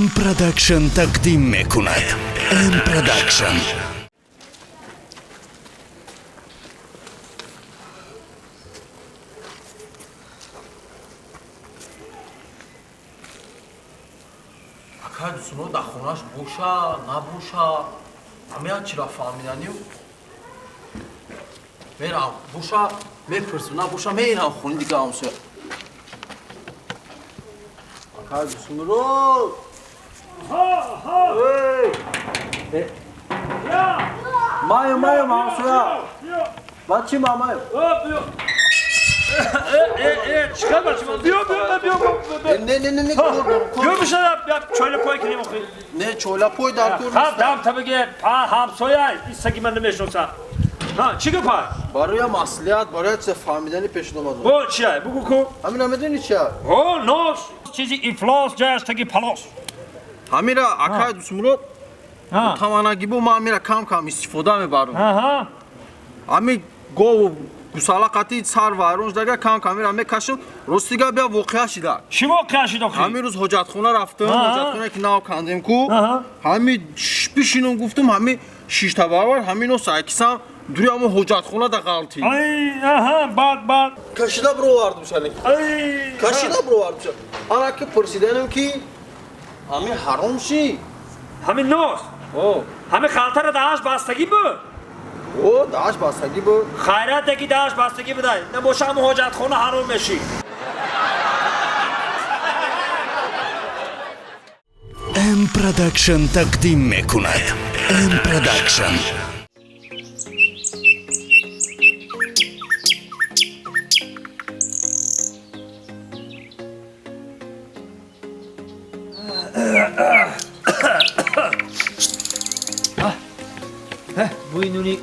М Продакшн тақдим мекунад. М Продакшн. Акай Дусуно дар хонаш боша, набоша, ҳамея чира фаҳмиданию мерам, боша мепурсам, набоша мерам хони дига ҳамсоя. Акай Дусумуро, маем, маем, ҳамсоя, бачи ма маем. Чикар бачи? Биё, биё, биё. Не, не, не, не. Биё, бишана, чойла пой кунем охи. Не, чойла пой дар кор. Ҳа, дам та бигир, па ҳамсоя, исаги ман намешносам. Ҳа, чӣ гапа? Барои маслиҳат, барои чизе фаҳмидани пешномадам. Бо чия? Бугу ку. Ҳамина медони чия? О, нос, чизи ифлос, ҷаяш таги палос. Ҳамира, акай Дусмурод, таманагибо ман ҳамира кам кам истифода мебарам. Ҳами гову гусала қатӣ сар вайрон шудага, кам кам ҳамира мекашам. Ростига, бия, воқеа шида. Чӣ воқеа шид охи? Ҳамин рӯз ҳоҷатхона рафтам, ҳоҷатхона ки нав кандем ку, ҳами бишинам гуфтам, ҳами шишта баробар ҳамино сайкисам дури ҳамо ҳоҷатхона да ғалтид. Ай, аҳа, баъд, баъд? Кашида бировардум шани. Кашида бировардум ша. Ана ки пурсиданам ки ҳами ҳаром ши? Ҳамин нос? О. Ҳамин халтара даҳаш бастагӣ буд? О, даҳаш бастагӣ буд. Хайрате ки даҳаш бастагӣ будай, набоша ҳамон ҳоҷатхона ҳаром мешид. М Продакшн тақдим мекунад. М Продакшн. Бӯи нуни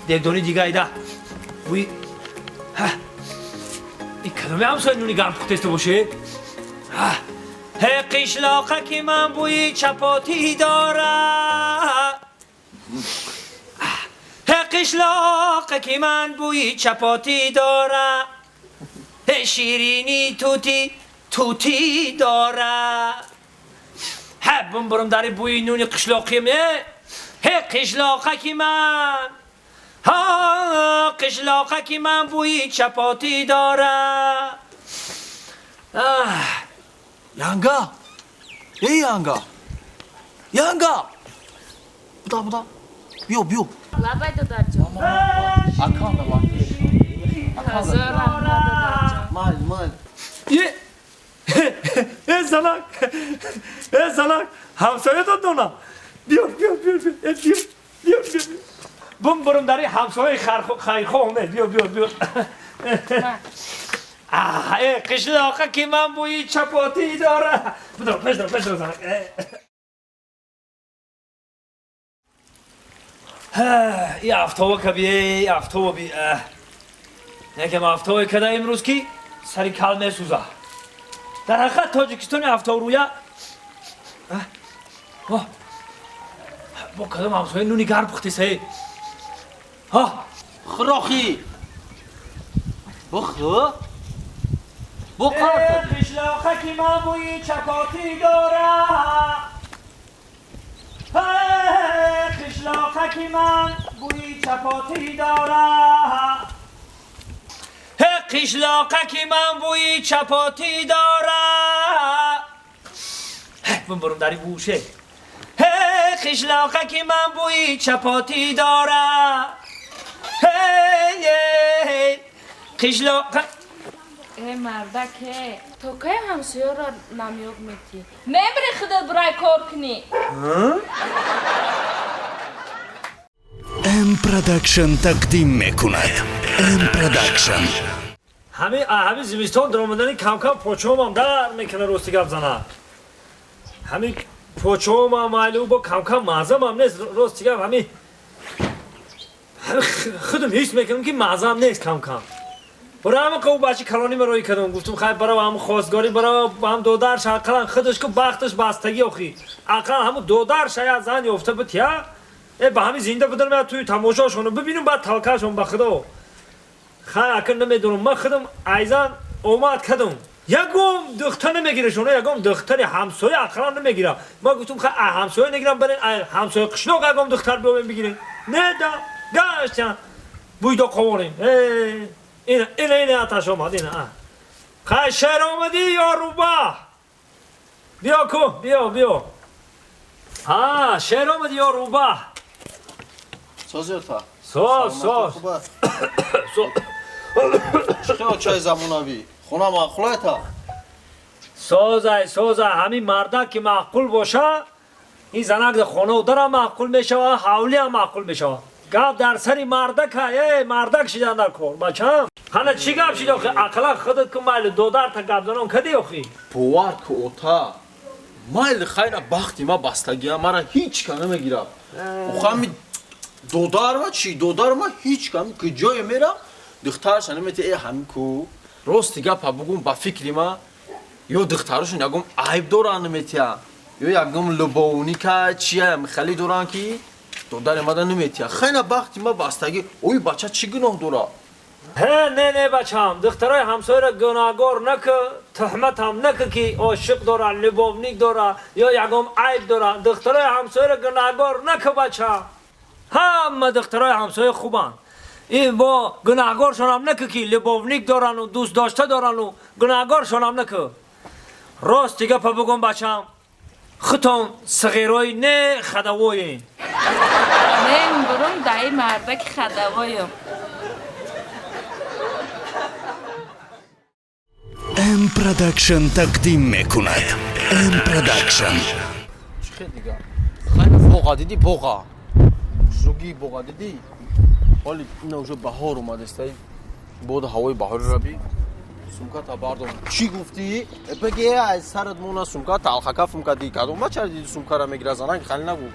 дегдони дигайда бӯи. Ин кадоме ҳамсоя нуни гарм пухтеста боше? Ҳе, қишлоқа ки ман бӯи чапотӣ дора, ҳе, қишлоқа ки ман бӯи чапотӣ дора, ҳе, ширини тути тутӣ дора. Ҳе, бумбурум дари бӯи нуни қишлоқим. Е, ҳе, қишлоқа ки ман, ҳа, қишлоқа ки ман бӯи чапотӣ дора. Янга, эй, янга, янга, буда, буда, биё, биё. Лабай, додарҷон. Аканда. Ҳазор раҳмат, додарҷон. Майли, майли. Е, э, занак, э, занак, ҳамсоя додона, биё, биё, биё, биё, э, биё, биё, биё, бум бурум дари ҳамсояи хайрхоҳ. Не, биё, биё, биё. Э, қишлоқа ки ман бӯи чапотӣ дора. Бидор, пешдор, пешдор, занак. И афтова каби, афтова би, якам афтове када имрӯз ки сари кал месӯза. Дар ҳақиқат Тоҷикистони афтоврӯя. Бо кадом ҳамсоя нуни гарм пухтиса? Ҳа. Хӯрохӣ бухӯ, бухӯр. Қишлоқа ки ман бӯи чапотӣ дора, қишлоқа ки ман бӯи чапотӣ дора, қишлоқа ки ман бӯи чапотӣ дора. Бумбурум дари бӯше. Қишлоқа ки ман бӯи чапотӣ дора, қишлоқа. Э, мардаке, то кай ҳамсоёро намёк метӣ? Мемири, худат бурай кор кунӣ. М Продакшн тақдим мекунад. М Продакшн. Ҳамин зимистон даромадани камкам почоамам дар мекунад, рости гап зана. Ҳамин почоамам майлу бо камкам маъзамам нест, рости гап. Ҳамин худам ҳис мекунам ки маъзам нест камкам. Бара ҳама қав бачи калони ма рӯй кардам, гуфтум, хай, бара ҳам хостгорӣ, бара ҳам додарш, ақаллан худаш ку бахташ бастагӣ охи, ақаллан ҳамун додарш я зан ёфта буд, я э ба ҳамин зинда буданам, я туи тамошошону бибинум, баъд талкашон ба худо. Хай, акн намедонам, ман худам айзан омад кардам. Ягом духтар намегира шуно, ягом духтари ҳамсоя ақалан намегира. Ма гуфтум ха ҳамсоя нагирам, барин ҳамсоя қишлоқ ягом духтар биёбем бигирем. Не да, гаштан. Буйдо қоворем. Э, ина ина ина аташ омад, ина. Хай шер омадӣ ё рӯбаҳ? Биё ку, биё, биё. Ҳа, шер омадӣ ё рӯбаҳ? Созёта. Соз, соз. Соз. Чӣ чай замонавӣ? Хона маъқулайта? Созай, созай, ҳамин мардак ки маъқул боша, ин занак дар хонаву дарам маъқул мешава, ҳавлиам маъқул мешава. Гап дар сари мардака, э, мардак шидан дар кор, бачам. Ҳана чӣ гап шид охи? Ақалан худат ку майли додарта гапзанон кади охи? Бовар ку ота, майли хайра бахти ма бастагия, мара ҳеҷ ка намегирад. Охами додарма чӣ? Додарма ҳеҷ ка ки ҷое мерам, духтарша намети, э ҳамин ку. Рости гапа бугум, ба фикри ма ё духтарашон ягон айб доранд наметия, ё ягон любовника чия хеле доранд ки додари мада наметия. Хайна бахти ма бастагӣ, ой бача чӣ гуноҳ дора? Ҳе, не, не, бачам, духтарои ҳамсояро гунаҳгор накӣ, туҳматам накӣ ки ошиқ дора, любовник дора ё ягон айб дора. Духтарои ҳамсояро гунаҳгор накӣ, бача. Ҳама духтарои ҳамсоя хубанд. Ин бо гунаҳгоршонам накӣ ки любовник дорану дӯст дошта дорану гунаҳгоршонам накӣ. Рости гапа бугум, бачам, худтон сағирои не хадавоен. Не, бурум даи мардаки хадавоем. М Продакшн тақдим мекунад. М Продакшн. Чӣ хел дига? Хайна боға дидӣ, боға. Шуги боға дидӣ? Ҳоли ина уже баҳор омадестай. Боду ҳавои баҳориро би. Сумката бардор. Чӣ гуфтӣ? Беге аз сарат мона сумка талхака фумка ди. Кадом бача диди сумкара мегира занак хали нагу.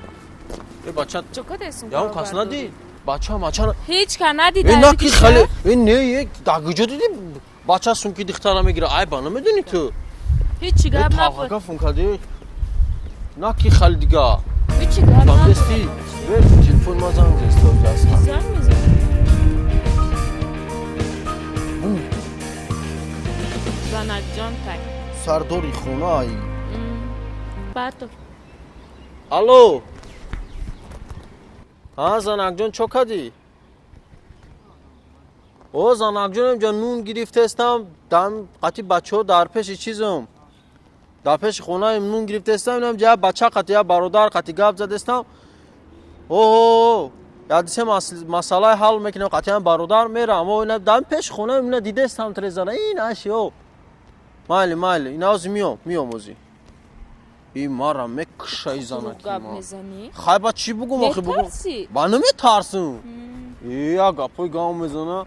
Э бача Чо каде сумка? Ягон кас надид? Бача мача. Ҳеҷ ка надид. Э наки хали. Э не, э дагиҷо дидӣ? Бача сумки духтара мегира. Айба намедонӣ ту? Ҳеҷ гап набуд. Талхака фумка ди. Наки хали дига. Ҳеҷ гап набуд. Фаҳмидасти? Вер телефон ма занг зест. Занг мезанам. Занакҷон тай. Сардори хонаи. Бато. Алло. Ҳа, занакҷон, чо кардӣ? О, занакҷон, инҷа нун гирифтестам, дам қати бачаҳо дар пеши чизам. Дар пеши хонаем нун гирифтестам, инам ҷа бача қати я бародар қати гап задестам. О, ядисе масъалаи ҳал мекунем, қатъиян бародар мерам. О, ина дар пеши хонаем ина дидестам трезана. Ин аши, о. Майли, майли, ина ози миём, миём ози. И мара мекушай занаки ма. Хай ба чӣ бугум охи бугум? Ба наметарсам. Э, я гапои гам мезана.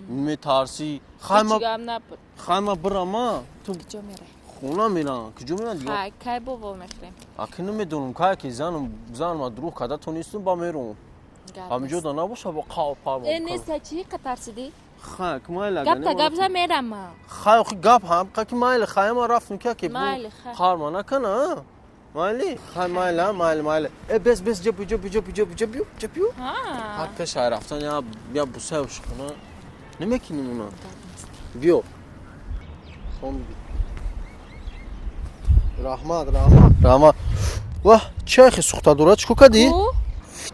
Метарсӣ. Хай ма хай ма бирама. Ту Куҷо мерай? Хона мерам. Куҷо мерам дига? Хай, кай бово мехӯрем? Аки намедонам, кай ки занам занам дурӯғ карда тонистум ба мерам. Ҳаминҷо да набоша бо қав парво. Э, неста чӣ қа тарсидӣ? Хай, ки майли Гапта гап за мерам ма. Хай, охи гап ҳам, ка ки майли, хай ма рафтум ки ки Майли, хай. Қарма накана, майли? Хай, майли, майли, майли. Э, бес, бес, ҷа ҷа ҷа ҷа ҷа бию, ҷа бию. Ҳа. Ҳар пеш ай рафтан я я бусай ошхона. Намекунем уна. Биё. Хон. Раҳмат, раҳмат, раҳмат. Ваҳ, чай хи сухта дора, чӣ кор кардӣ?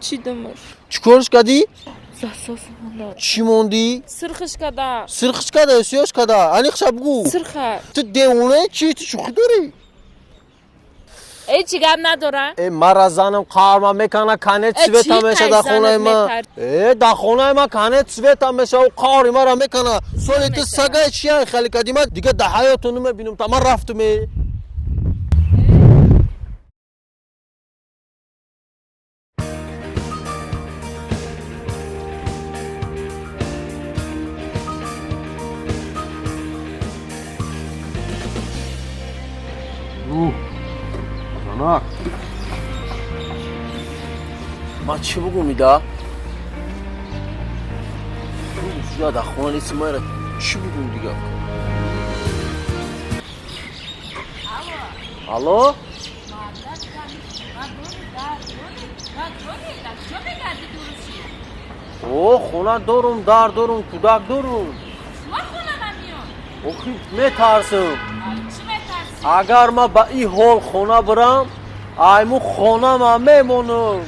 Чӣ думаш? Чӣ корш кардӣ? Засос монда. Чӣ мондӣ? Сирхиш када. Сирхиш када ё сиёш када? Аниқша бугӯ. Сирха. Ту девона чӣ? Ту шӯхӣ дорӣ? Э, чӣ гап надора? Э, мара занам қарма мекана, канет Э, света чӣ меша кай дар хонаи занат ма. метар? Э, дар хонаи ма канет света меша, ӯ қаҳри мара мекана. Соли ту мешава? сагаи чия хеле кардӣ? Ма дига дар ҳаёту намебинам та, ман рафтум э. Занак. Ма чӣ бугум ида? Я дар хона неси, майра чӣ бугум дига? Алло? О, хона дорум, дар дорум, кӯдак дорум. Охи, метарсам. Чӣ метарсӣ? Агар ман ба ин ҳол хона бирам, айму хонама мемонам.